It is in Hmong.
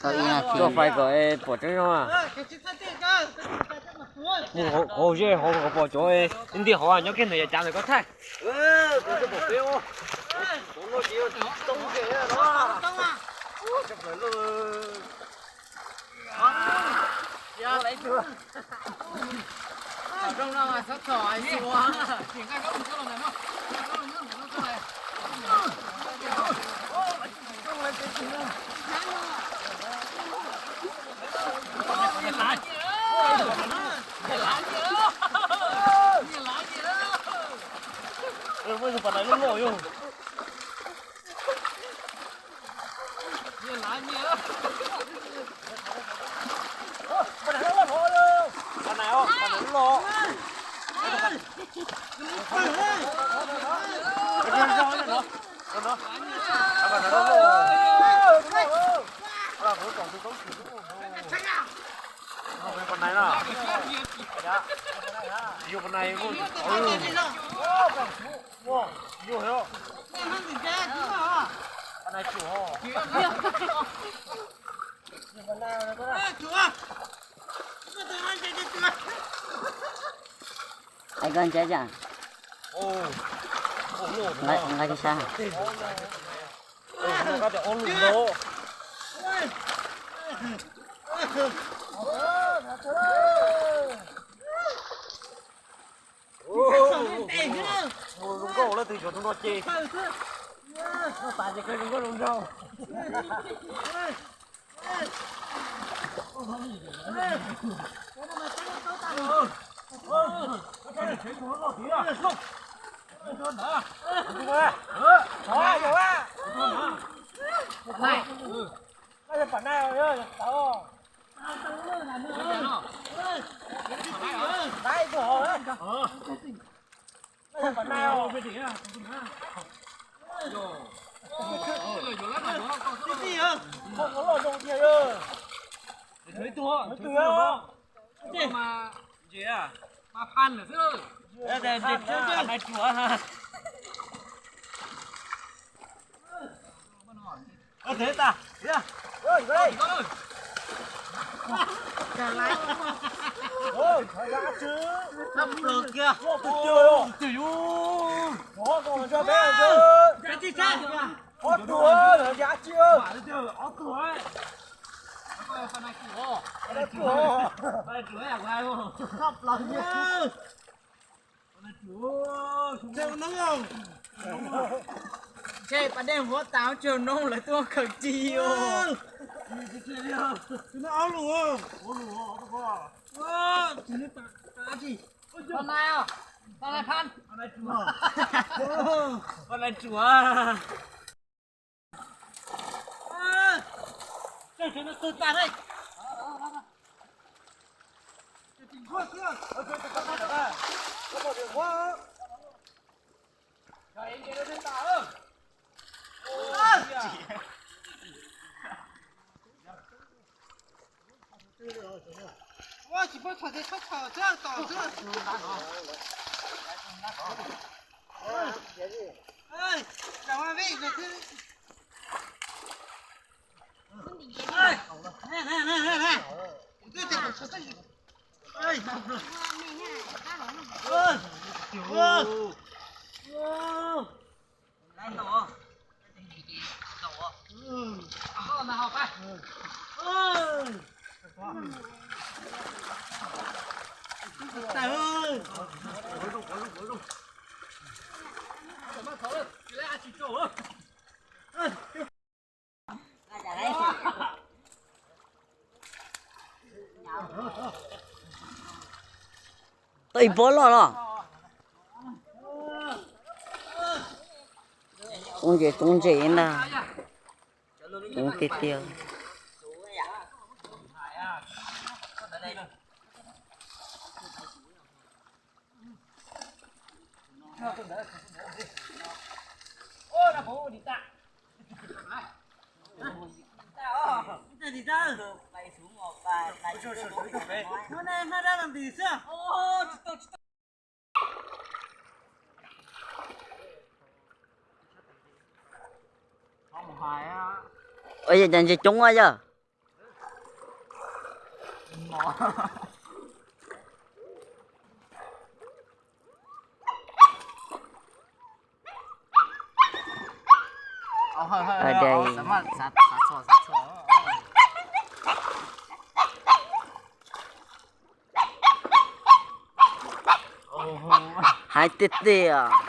Tau ib na, tuaj fais kom pom tseeb zoo. Mus hauv zej hauv kom pom cov ntiag hauv nyob kiag ntawm yav cav ntawm koj thaij. Ai koj ntsab tsam. Nqa tsis sab. Mus zoo nkauj lawm, tus xyov tus no ces, no tas ces kawg zoo nkauj zoo nraug. Ntshe pas dej huab tas tsaug noob lawv tuaj khaws ris os. Pas nai os, pas nai phab. Pas nai tsuav. Tau ib pob loj los. Coob ntse coob ntse ntag. Coob tiag tiag. Ua cas ntses coob ua yog? Hais tiag tiag os.